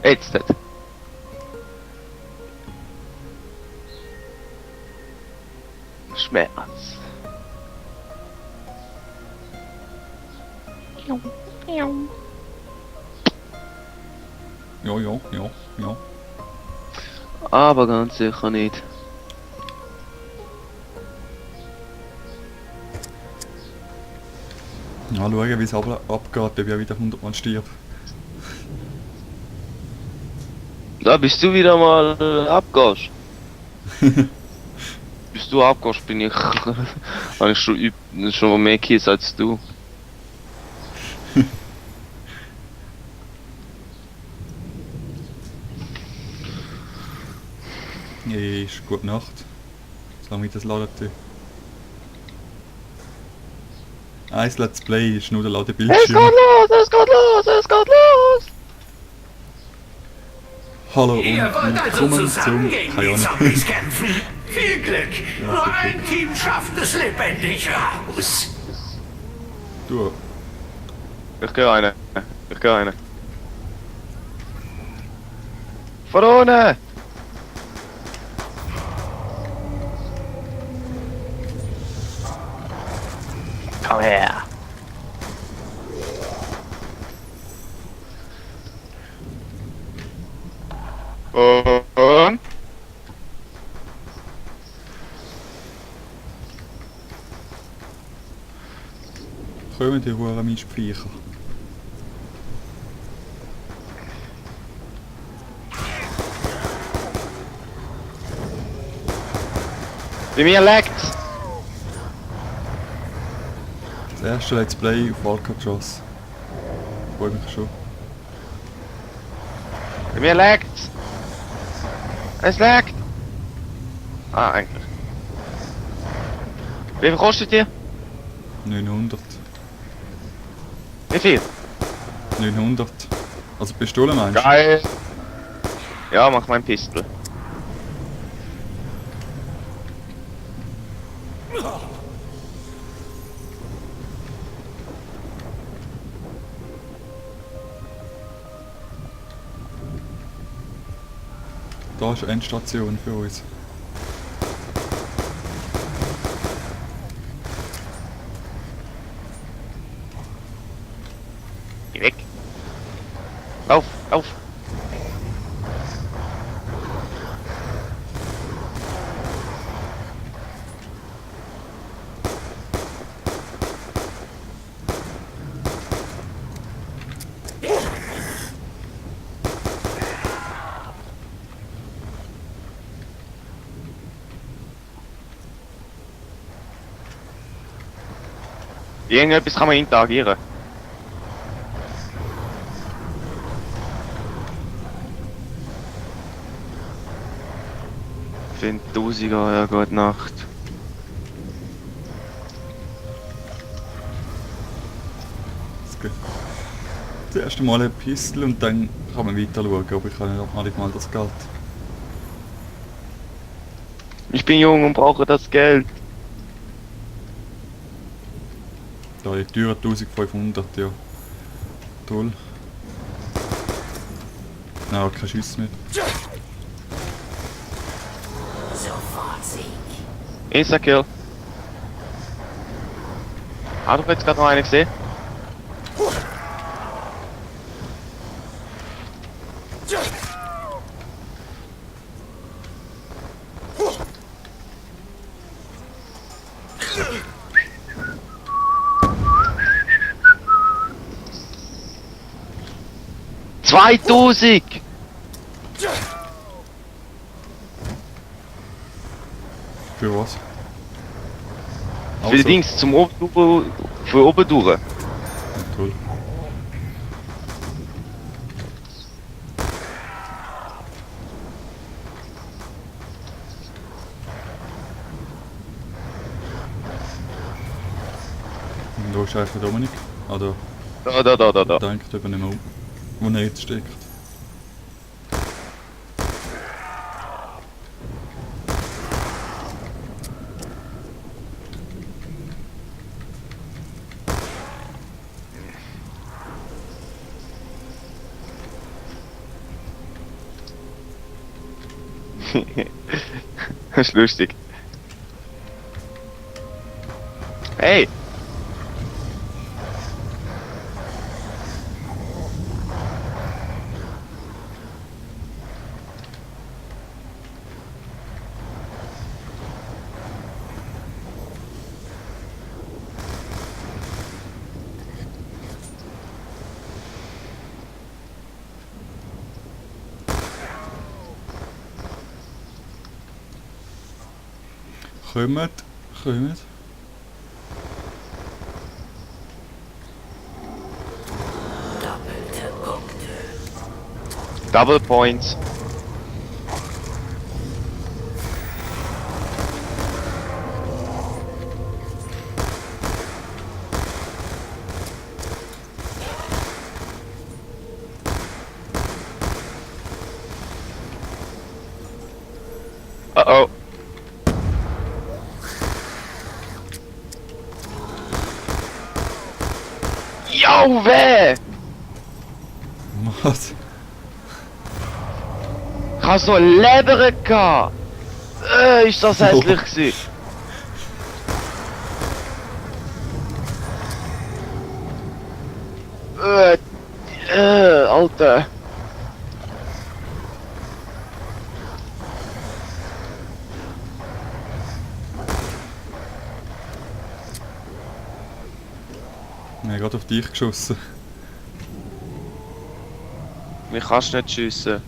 Jetzt nicht. Schmerz. Ja. Aber ganz sicher nicht. Ja, schauen, wie es abgeht, ob ich wieder 100 Mal stirb. Da bist du wieder mal abgehst. Bis du abgehst, bin ich. Habe ich schon mehr Kills als du. Nee, ist gute Nacht. Solange ich das laden tue. Eins Let's Play ist nur der Es geht Ladebildschirm. los, es geht los, es geht los! Hallo Ihr und wollt also willkommen zusammen zum... gegen Keine die Ahnung. Zombies kämpfen? Viel Glück! Ja, Nur viel ein Team schafft es lebendig raus. Du, Ich gehe rein. Ich gehe rein. Von unten! Komm her! Und? kommen die Huren Mischviecher. Bei mir leckt's! Das erste Let's Play auf Alcatraz. Freue mich schon. Bei mir leckt's! Es leckt! Ah, eigentlich. Wie viel kostet die? 900. Wie viel? 900. Also Pistole meinst du? Geil! Ja, mach mein Pistol. Da ist eine Endstation für uns. Geh weg! Lauf, lauf! Irgendetwas kann man interagieren. Für einen Tausiger, ja, gute Nacht. Das geht. Zuerst einmal ein Pistol und dann kann man weiter schauen, aber ich kann nicht mal das Geld. Ich bin jung und brauche das Geld. Da die Tür 1500, ja. Toll. Nein, kein Schuss mehr. Sofort Sieg. Insta-Kill. Ah, du hast jetzt gerade noch einen gesehen? »2000!« Für was? Für die Dings zum oben, für oben durch. Ja, toll. Und da ist einfach der Dominik. Ah, da. Da. Denkt eben nicht mehr um, wo er jetzt steckt. Das ist lustig. Hey! Kommt, kommt. Doppelte Punkte. Double Points. Uh-oh. Yo, weh! Was? Ich hab so Leber gehabt! Ist das hässlich gewesen? Alter! Nein, gerade auf dich geschossen. Mich kannst du nicht schiessen.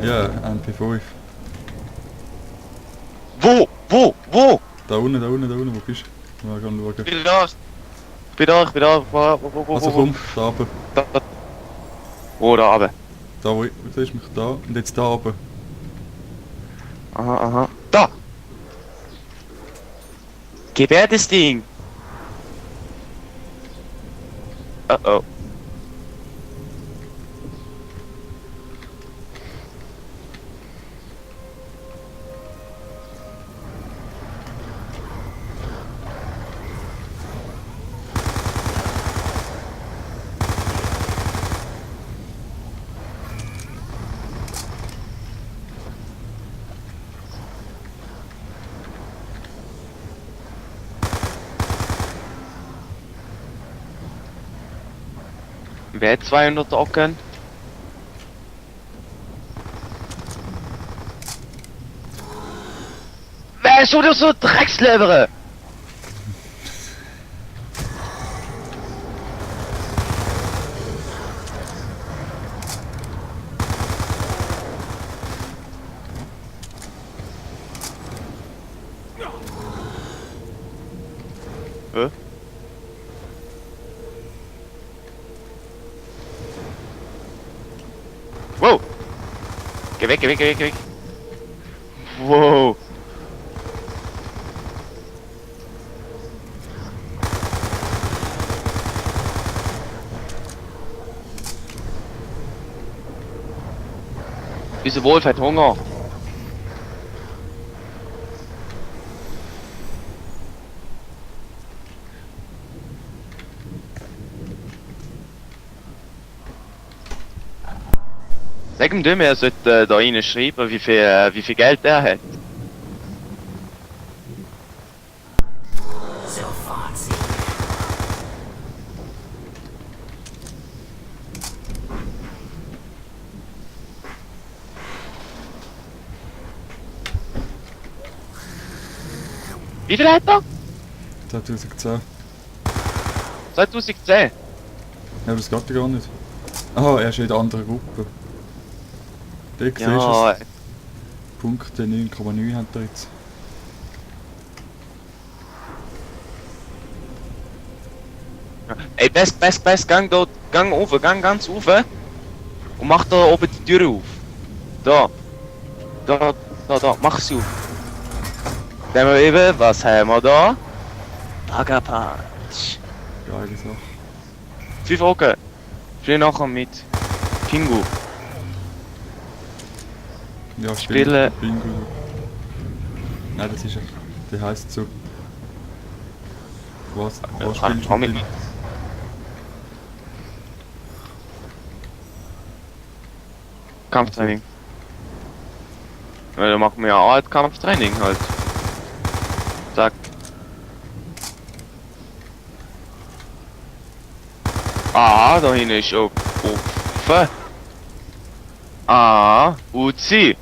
Ja, MP5. Wo? Wo? Wo? Da unten, wo bist du? Mal schauen. Ich bin da! Ich bin da! Wo? Also komm, da oben. Da. Oh, da runter. Da, wo du siehst mich da. Und jetzt da oben. Aha. Da! Gib her das Ding! Oh. Wer hat 200 Ocken? Wer ist schon so Dreckslevere? Wow! Geh weg! Wow! Unser Wolf hat Hunger. Sag ihm dem, er sollte da rein schreiben, wie viel Geld er hat. Sofort sie. Wie viel hat er? 2010. 2010. Ja, das geht ja gar nicht. Ah, er ist in der anderen Gruppe. Da siehst du Ja, es. Punkte 9,9 hat er jetzt. ey, best, gang dort, gang ganz rauf und mach da oben die Tür auf. Da, mach sie auf. Dann wir eben, was haben wir da? Pagapunch. Geile Sache. 5 Ocken. Spiel nachher mit Pingu. Ja, Spielen. Bingo. Nein, das ist er. Der heisst so. Was spielst du mit ihm? Kampftraining. Ja, dann machen wir ja auch halt Kampftraining halt. Zack. Ah, da hinten ist auch offen. Ah, Uzi.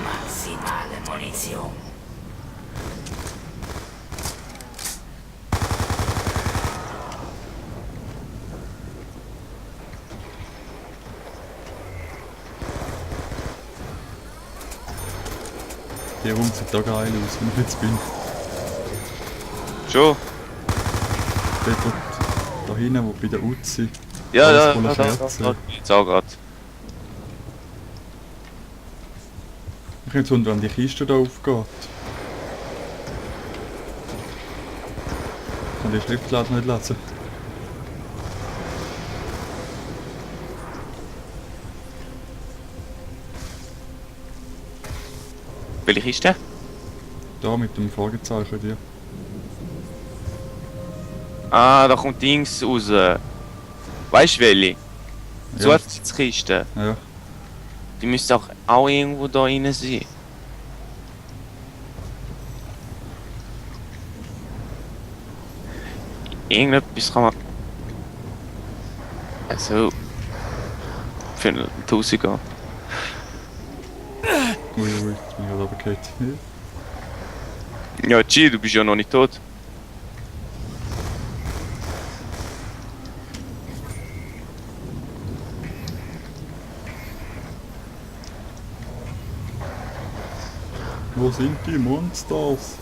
Maximale Munition. Der Raum sieht da geil aus, wenn ich jetzt bin. Schon? Dort, da hinten, wo bei der Uzi. Ja, Alles da, voller da, Kerzen. da. Jetzt auch grad. Ich jetzt wundern, wenn die Kiste da aufgeht. Ich kann die Schriftlade nicht lesen. Welche ist der? Da mit dem Fragezeichen dir. Ah, da kommt Dings raus. Weißt du welche? Ja. Zusatzkiste. Ja. Die müsste auch irgendwo da rein sein. Irgendetwas kann man. Also. Für einen Tausiger. Ui, jetzt bin ich gerade runtergefallen. Ja, G, du bist ja noch nicht tot. Wo sind die Monsters?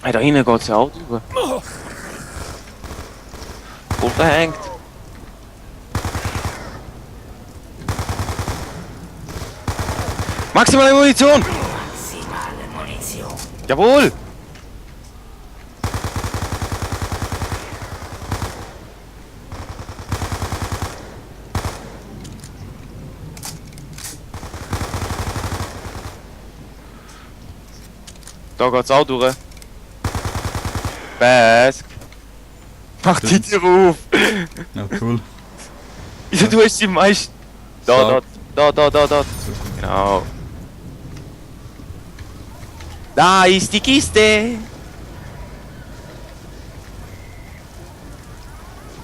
Hey, da hinten geht's ja auch drüber. Voll verhängt. Maximale Munition! Maximale Munition. Jawohl! Da geht's auch durch. Bask. Mach die Tür auf! Ja, cool. Wieso du hast die meisten? Da. Genau. Da ist die Kiste!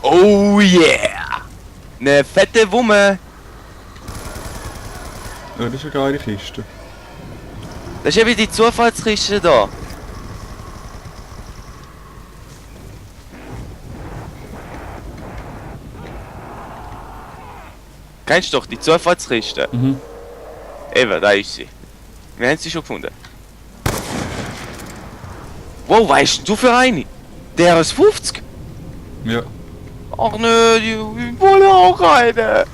Oh yeah! Ne fette Wumme! Ja, das ist eine geile Kiste. Das ist eben die Zufallskiste da. Kennst du doch die Zufallskiste? Mhm. Eben, da ist sie. Wir haben sie schon gefunden. Wow, weißt du für eine? Der ist 50? Ja. Ach nö, die wollen auch eine.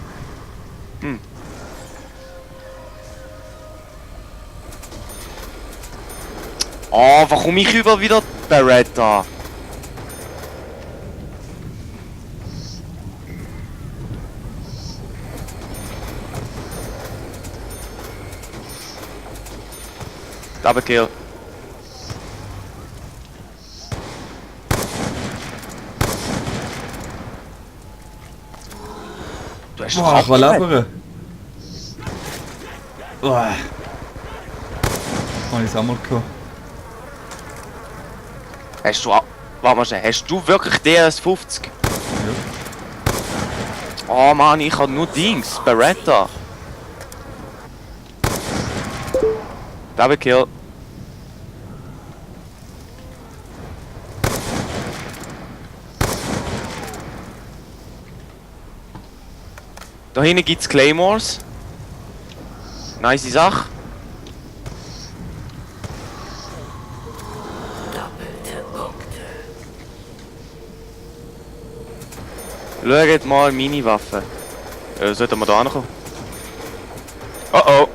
Oh, warum ich über wieder Beretta? Double kill. Du hast Boah, ich will lebern. Boah. Habe ich es auch mal gehabt. Hast du. Warte mal schnell, hast du wirklich DS50? Ja. Oh Mann, ich hab nur Dings, Beretta. Double kill. Da hinten gibt's Claymores. Nice Sache. Doppelte Punkte. Schaut mal meine Waffe. Sollten wir da ankommen? Oh oh.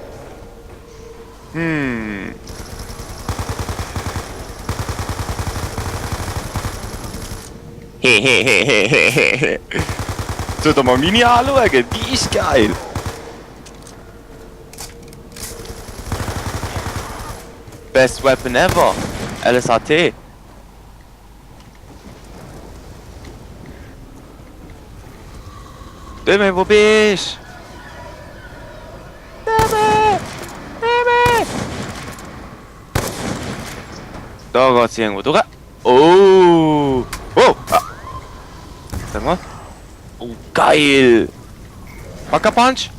Hehehehehehe. Sollten wir meine anschauen? Die ist geil. Best Weapon ever. LSAT. Döme, wo bist du? Döme! Döme! Da geht's irgendwo durch. Oh! Oh! Ah. Sag mal. Oh, geil! Packer Punch!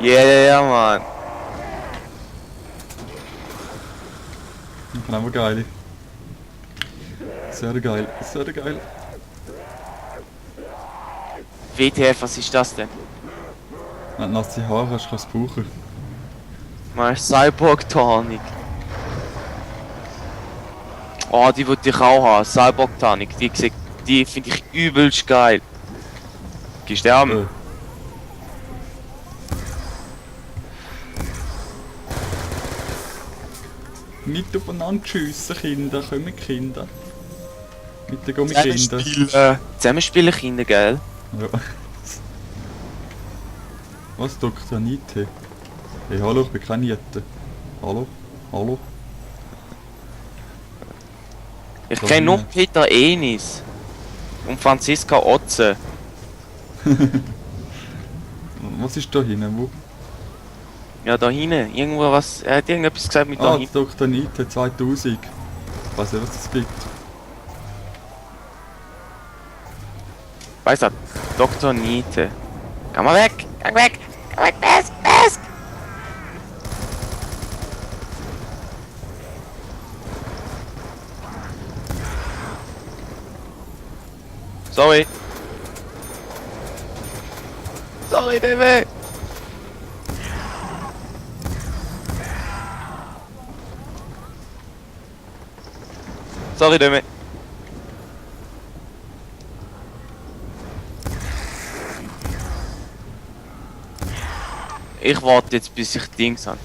Yeah, Mann! Ich bin aber geil. Sehr geil, sehr geil. WTF, was ist das denn? Wenn du nasse Haare hast, kannst du es brauchen. Mal Cyborg-Tarnik. Oh, die würde ich auch haben. Cyborg-Tarnik. Die finde ich übelst geil. Gehst du haben? Nicht aufeinander schiessen, Kinder, kommen Kinder. Mit den Gummikindern. Zusammenspielen Kinder, gell? Ja. Was, Dr. Niete? Hey, hallo, ich bin kein Niete. Hallo? Hallo? Ich Da kenne nur hinten. Peter Enis. Und Franziska Otze. Was ist da hinten? Wo? Ja, da hinten. Irgendwo was. Er hat irgendetwas gesagt mit da Ah, hinten. Dr. Niete 2000. Ich weiß nicht, was das gibt. Weißt du, Dr. Niete. Geh mal weg! Geh weg! Geh weg! Desk! Desk! Sorry. Sorry, Dave. Sorry, Dave. Ich warte jetzt, bis ich Dings habe.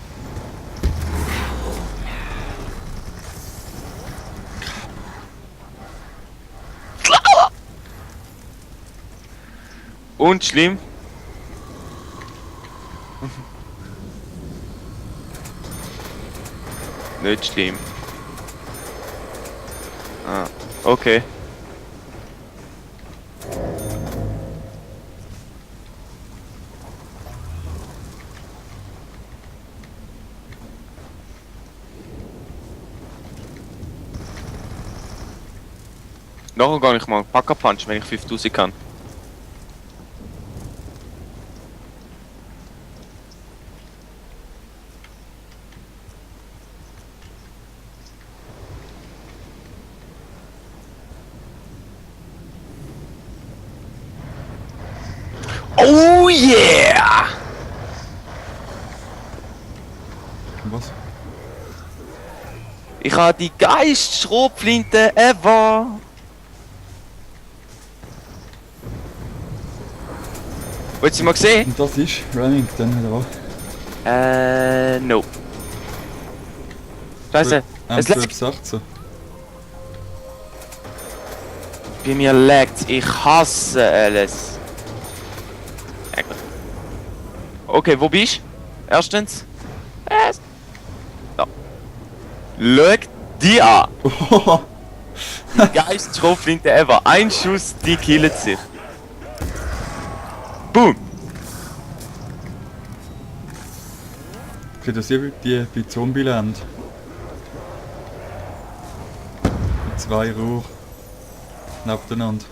Und schlimm. Nicht schlimm. Ah, okay. Nachher gar nicht mal Packer Punch, wenn ich 5000 kann. Oh yeah! Was? Ich habe die geilste Schrotflinte ever! Willst du sie mal sehen? Und das ist Remington, oder was? No. Scheiße, es leckt. M1216. Bei mir leckt. Ich hasse alles. Ja, gut. Okay, wo bist du? Erstens. Da. Schau die an. Die geilste Schrotflinte ever. Ein Schuss, die killt sich. Boom. Okay, das ist die bei Zombieland. Mit 2 Rohr. Nebeneinander.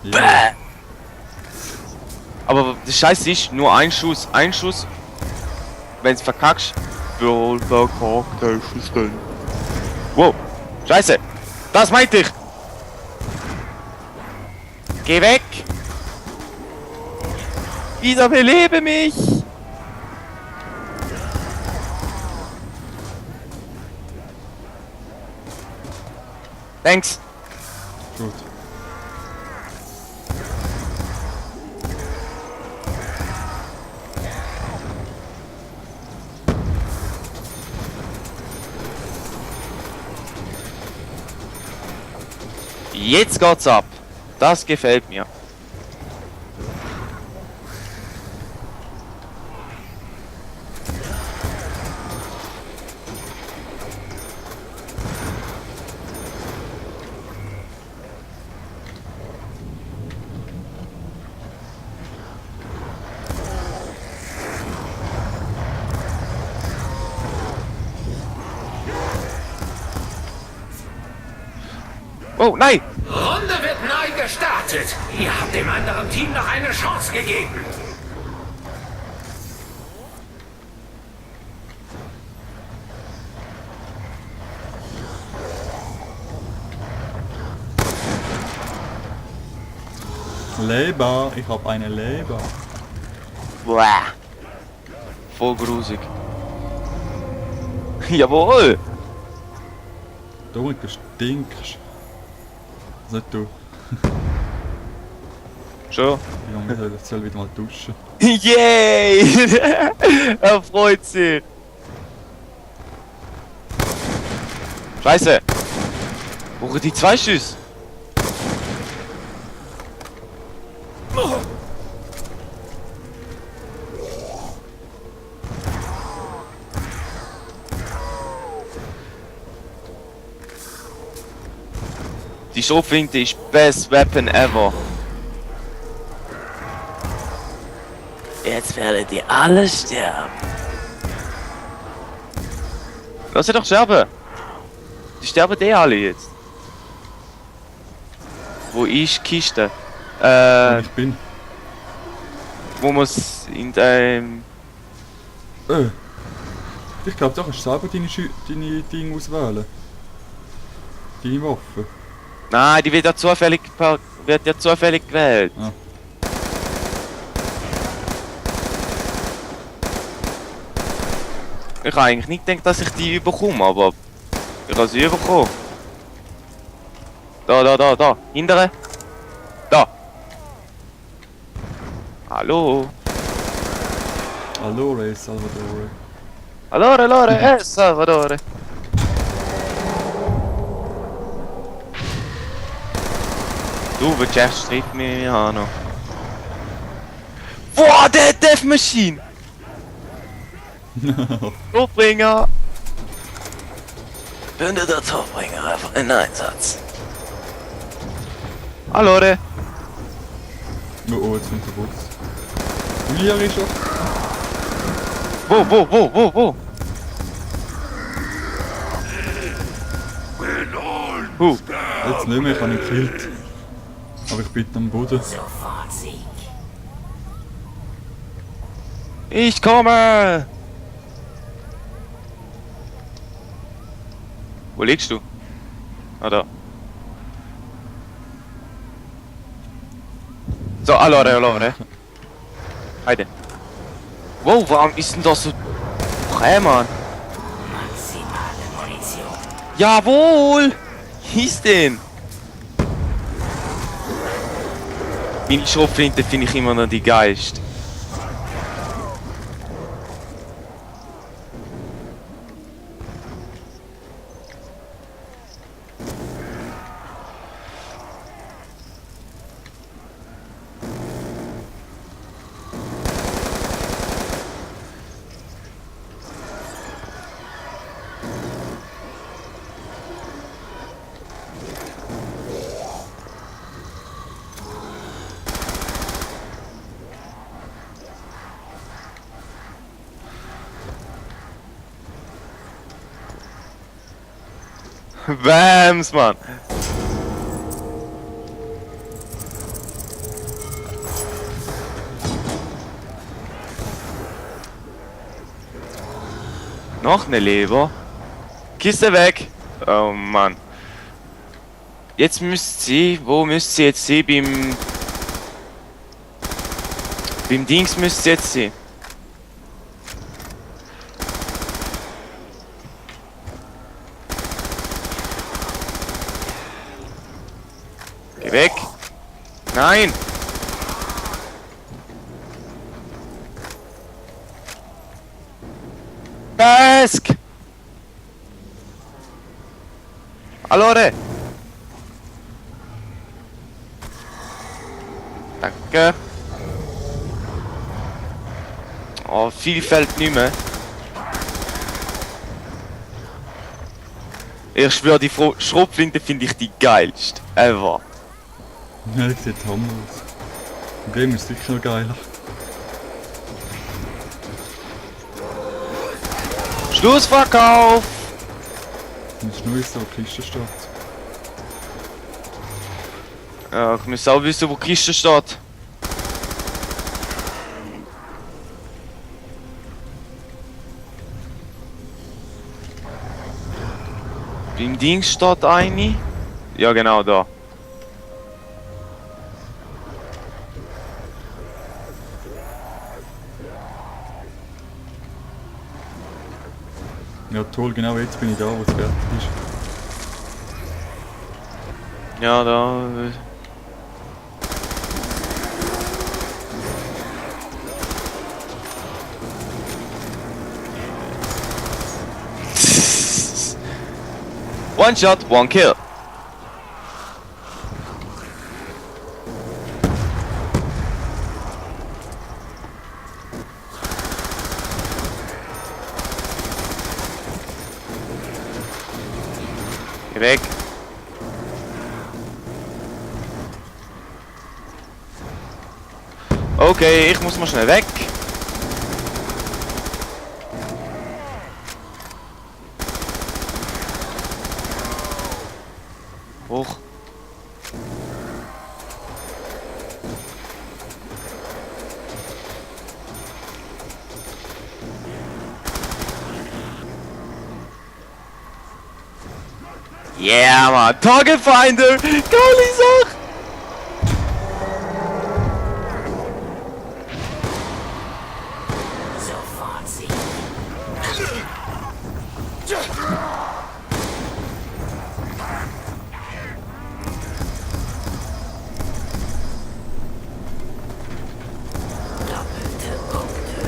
Ja. Bäh. Aber das Scheiße ist, nur ein Schuss. Ein Schuss. Wenn's verkackst. Voll verkackter Schuss drin. Wow. Scheiße. Das meinte ich. Geh weg. Wieder belebe mich. Thanks. Gut. Jetzt geht's ab. Das gefällt mir. Oh, nein! Runde wird neu gestartet. Ihr habt dem anderen Team noch eine Chance gegeben. Leber, ich habe eine Leber. Boah. Voll grusig. Jawohl! Dominik, du stinkst. Also nicht du. Schon? Die Junge soll wieder mal duschen. Yay! Er freut sich. Scheiße! Wo die 2 Schüsse? Die Schrotflinte ist best weapon ever. Jetzt werdet ihr alle sterben. Lass sie doch sterben. Die sterben eh alle jetzt. Wo ist die Kiste? Ich bin. Wo muss in dem... Ich glaube, da kannst du selber deine Dinge auswählen. Deine Waffe. Nein, die wird ja zufällig gewählt. Ah. Ich habe eigentlich nicht gedacht, dass ich die überkomme, aber ich habe sie überkommen. Da. Hintere. Da. Hallo. Allora, Salvatore. Allora, Salvatore. Du willst echt Streit mit mir haben noch. Boah, der Death Machine! Topbringer! Finde der Topbringer einfach in Einsatz. Allora. Oh, jetzt kommt der Bus. Julia ist schon. Wo? Jetzt nicht mehr, ich habe ihn gekillt. Aber ich bin am Boden. Sofort Sieg. Ich komme! Wo liegst du? Ah, da. So, allora. Heide. Wow, warum ist denn das so... Mann? Maximale Munition. Jawohl! Hieß denn? Meine Schrotflinte finde ich immer noch die geilste. Bams, Mann! Noch eine Leber. Kiste weg! Oh Mann. Jetzt müsst sie... Wo müsst sie jetzt sein? Beim Dings müsst sie jetzt sein. Geh weg! Nein! Bask! Allora! Danke! Oh, viel fällt nicht mehr. Ich schwöre, die Schrotflinte finde ich die geilste ever. Ja, das sieht Hammer aus. Im Game ist es sicher noch geiler. Schlussverkauf! Und es ist nur so eine Kiste steht. Ja, ich muss auch wissen, wo die Kiste steht. Beim Ding steht eine. Ja, genau da. Ja toll, genau jetzt bin ich da, wo es fertig ist. Ja, da. One shot, one kill. Geh weg. Okay, ich muss mal schnell weg. Hoch. Yeah, man. Target Finder. Geile Sache. Sofort sie. Doppelte Punkte.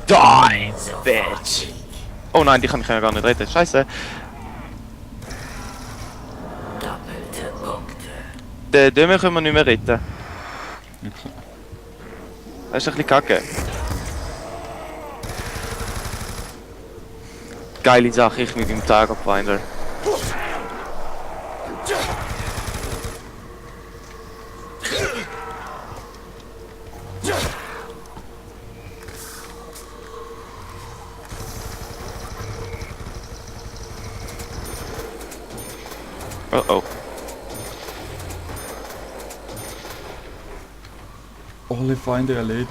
Die, Sofort bitch. Sieg. Oh nein, die kann ich ja gar nicht retten. Scheiße. Doppelte Punkte. Den Dömer können wir nicht mehr retten. Okay. Das ist ein bisschen kacke. Geile Sache, ich mit dem Target Finder. Oh oh. Alle Feinde erledigt.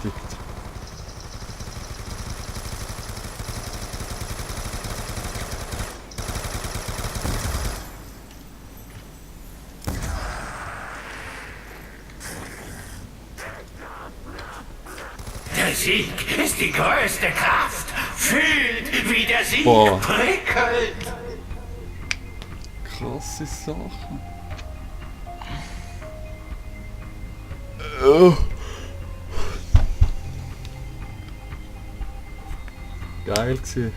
Der Sieg ist die größte Kraft. Fühlt, wie der Sieg Boah. prickelt. Krasse Sachen. Geil gewesen.